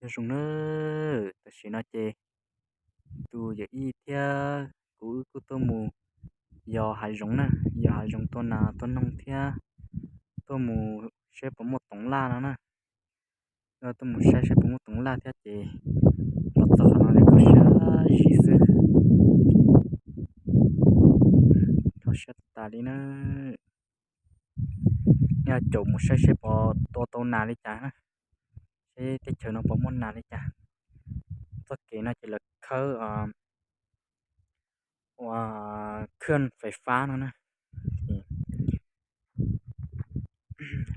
Nyob zoo na, tam sim no ces tus yawm yij thiab kuv wb kuj tuaj mus yos hav zoov na, yos hav zoov tua nas tua noog thiab tuaj mus saib puas muaj toov laj no na. Tuaj mus saib saib puas muaj toov laj thiab ces los txog qhov no lawm koj siab zim xwb. Koj siab tas li na. Yog caum mus saib saib puas tua tau nas li cas na, seb teb chaws no puas muaj nas li cas. Txoj kev no ces lawv khawb ua khwj fais fab no na.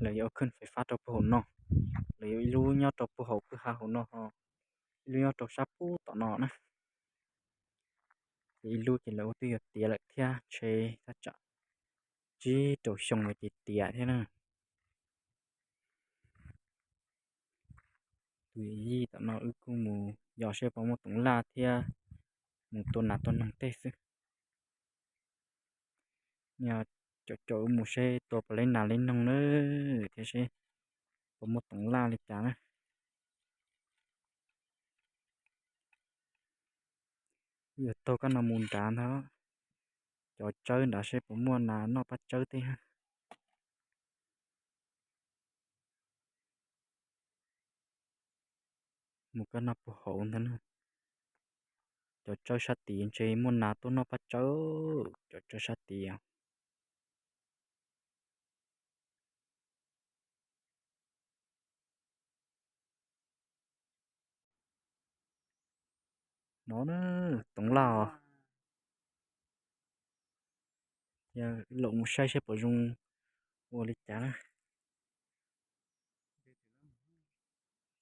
Lawv yuav ua khwj fais fab rau puag hauv no, lawv yuav ib lub nyob rau puag hauv kwj ha hauv no, ib lub nyob rau sab puag tom no na. Ces ib lub ces lawv ua twb yuav tiav lawm thiab, ntshe thaj tsam tsib rau xyoo lawm ces tiav thiab na. Tus yij tom no wb kuj mus yos saib puas muaj toov laj thiab mus tua nas tua noog tej xwb. Yog caum caum wb mus saib tua puas li nas li noog na, thiab seb puas muaj toov laj li cas na. Yuav taug koj no mus nrad ntag, cov tsawb nrad seb puas muaj nas noj paj tsawb tej. Mus koj no puag hauv ntag na. Cov tsawb sab tid ntshe muaj nas tuaj noj paj tsawb, cov tsawb sab tid. No na, toov laj os. Yog laum mus saib saib puas zoo ua li cas na.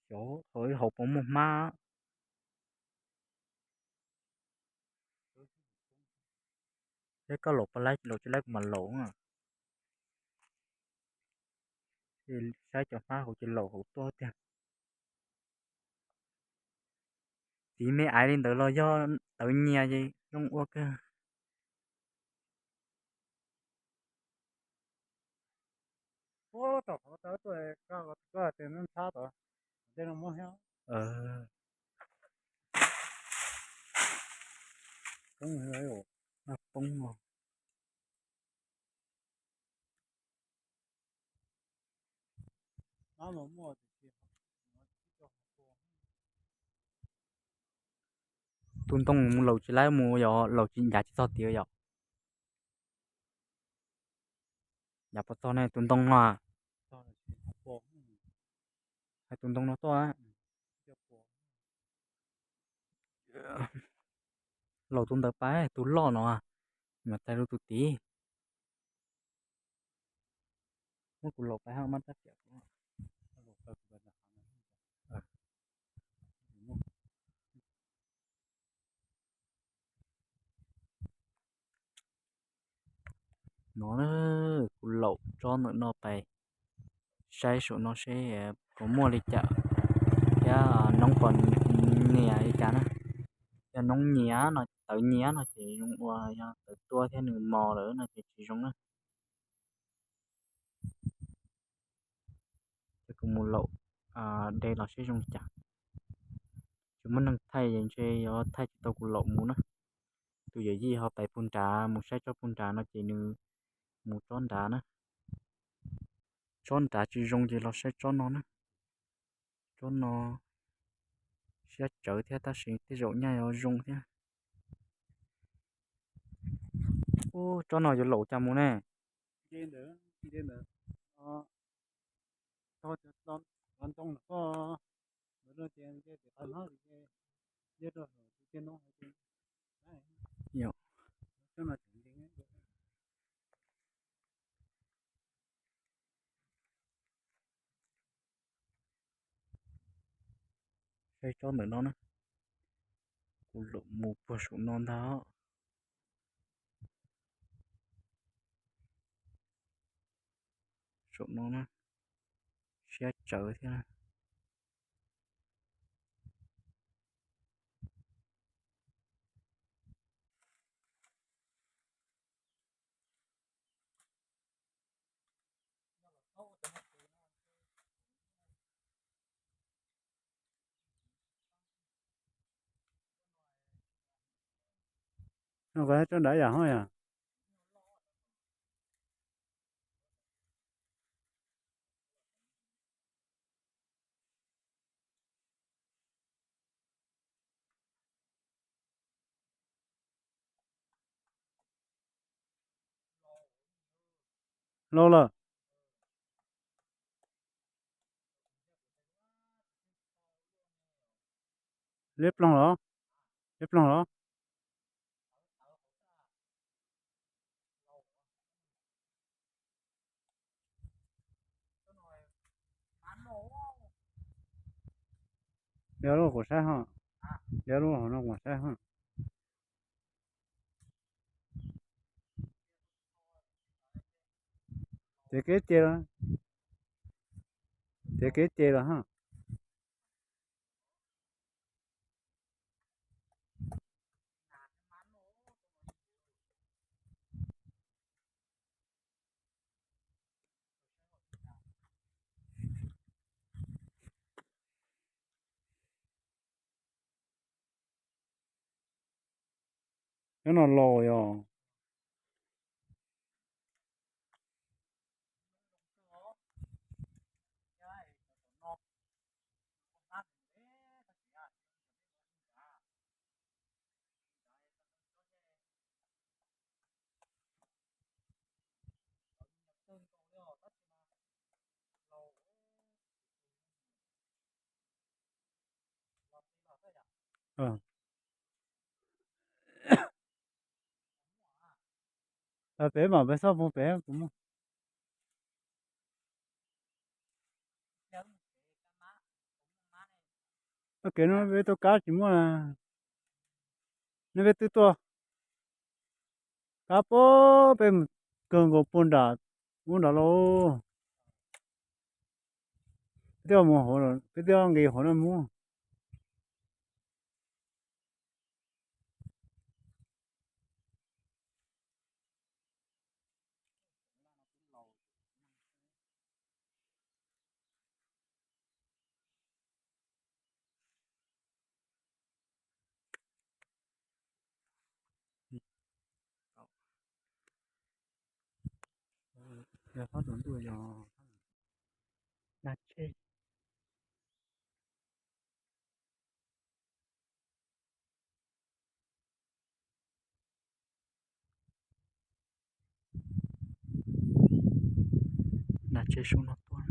Xyov hauv ib hauv puas muaj hmab. Thiab koj laum puas laib, laum tsis laib kuv mam laum. Saib cov hmab hauv ces laum hauv tuaj tiag. Txiv me aiv li ntawd los yog tawv nyias ces zoo ua kawg. Poob. Tus ntoo mus laum tsis laib mus yog laum tsis ncav tsis txog tid yom? Ncav puas txog ne tus ntoo no? Hais tus ntoo no tuaj. Laum tus ntawd pab tus loj no, mas txais rau tus tid. Muab kuv laum pab hab mab rab riam. No, kuv laum tsob ntawm no pais saib saum no seb puas muaj li cas thiab noob puas nyias li cas na. Yog noob nyias no, tawv nyias no ces zoo ua, yog tawv tuaj thiab nws mos lawm no ces tsis zoo na. Ces kuv mus laum de los seb zoo li cas. Tsis muaj neeg thaij es ntshe yuav thaij tsis tau kuv laum mus na. Tus yawm yij ho pais puag nrad mus saib tsob puag nrad no ces nws mus tsob nrad na. Tsob nrad tsis zoo ces los saib tsob no na. Tsob no siab tsawv thiab tab sis tej zaum nyaj yuav zoo thiab. Ub, tsob no yuav laum cas mus ne? Saib tsob ntawm no na. Kuv laum mus puag saum no ntag. Saum no na, siab tsawv thiab. No koj tso nrad yam hoj yom. Laus lawm. Liab ploog los? Liab ploog los? Liab lub kuv saib ho. Liab lub hauv no kuv saib ho. Ces kev ces los, ces kev ces los ha. Nyob no laus yog. Peb mam peb txhob pub peb kuv muaj. Kev no peb tuaj kab tsis muaj, nej peb twb tuaj kab puag peb mus kawg nkaus puag nram ub nrad lauj. Peb twb mus hauv, peb twb nqis hauv no mus. Yog thab tus ntuj yog na tsheb. Na tsheb sub no tuaj.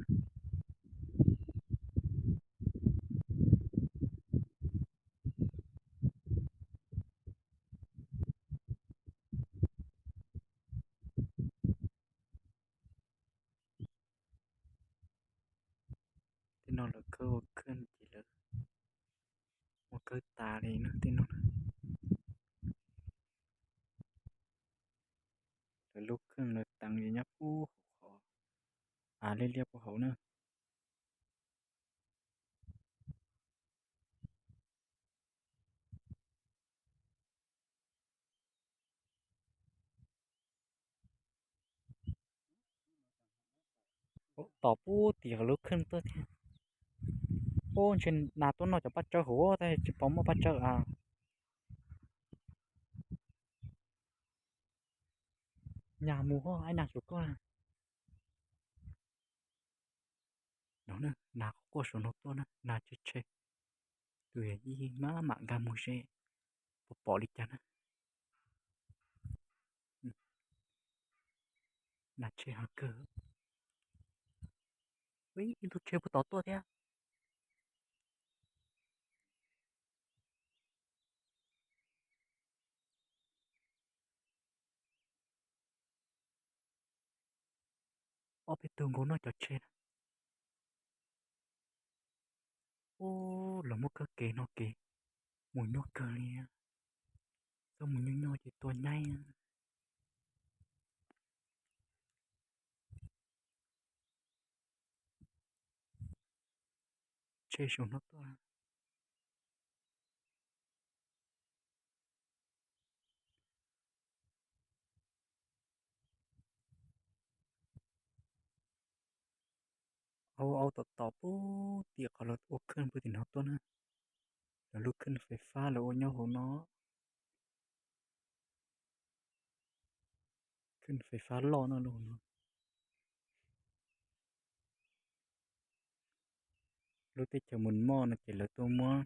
Tej no lawv khawb ua khawb ces lawv ua khawb tas li na tej no. Lawv lub khawb lawv teev nyob puag hauv qhov, av liab liab puag hauv na. Tom puag tim lub khawb tuaj thiab. Ub, ntshe nas tuaj noj cov paj tsawb hauv tab sis tsis pom muaj paj tsawb a. Nyaj mus hos, ib nag xyuas koj na. No na, nas quaj quaj saum no tuaj na, nas tshe tshe. Tus yawm yij maj mam nkag mus seb puas pom li cas na. Nas tshe heev kawg. Ib tug tshe puag tod tuaj thiab. Ob peb tug nkaus noj cov tshe na. Ub, los muab khawb kev no kev mus nyuaj kawg li. Txhob mus nyuaj nyuaj ces tua nyaib. Tshe saum no tuaj. Au au tom tom puag tim qhov lawv ua khawb puag tim no tuaj na. Lawv lub khawb fais fab lawv ua nyob hauv no. Fais fab loj no los no. Lub teb chaws Mus Moj no ces lawv tuaj muab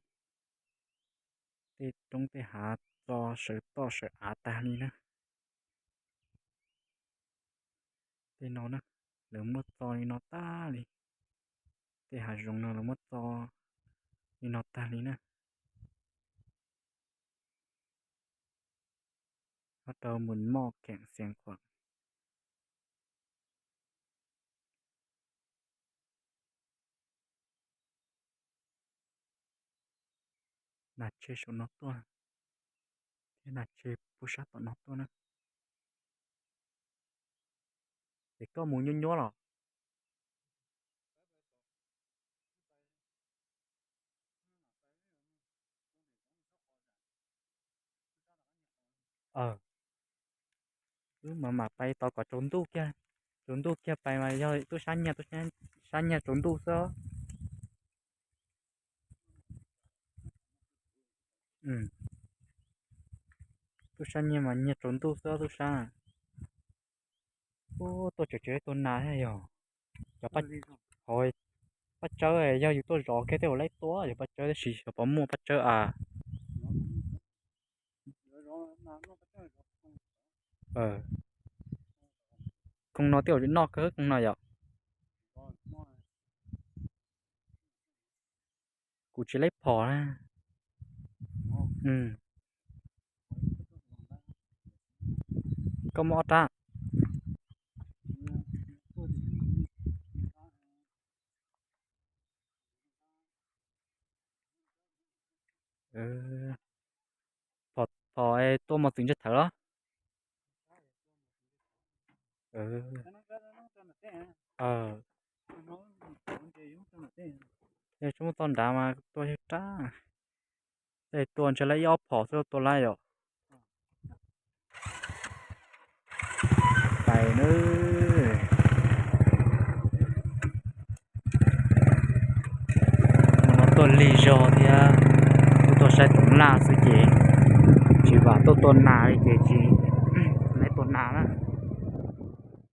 tej roob tej hav txo sawv toj sawv av tag li na. Tej no na, lawv muab txo li no tag li. Tej hav zoov no lawv muab txo li no tag li na. Ho rau Mus Moj kheem Xiav Khuam. Nas tsheb saum no tuaj, thiab nas tsheb puag sab tom no tuaj na. Ces koj mus nyuaj nyuaj los? Wb mam mam pais tos kom tsaus ntuj kiag, tsaus ntuj kiag pais mas yog tub sab nyiag, tub sab nyiag tsaus ntuj xwb. Tub sab nyiag mas nyiag tsaus ntuj xwb tub sab. Ub, tuaj tseem tseem tuaj nas thiab yog. Cov paj, hauv paj tsawb yog yus tuaj zov kiag tej uas laib tua yog paj tsawb tab sis xyov puas muaj paj tsawb a. Koog no tej uas noj kawg koog no yom. Kuv tsis laib phom na. Koj muaj ob rab. Phom, phom tuaj mos txwv ntsej thawv los? Tsis muaj txoj nrad mas tuaj yog rab. Tej tuaj ntshe laib ib ob phom xwb tua laib yom. Pais nawb. Hmo no tuaj lig zog thiab, tuaj saib toov laj xwb ces tsis vam tuaj tua nas li ces tsis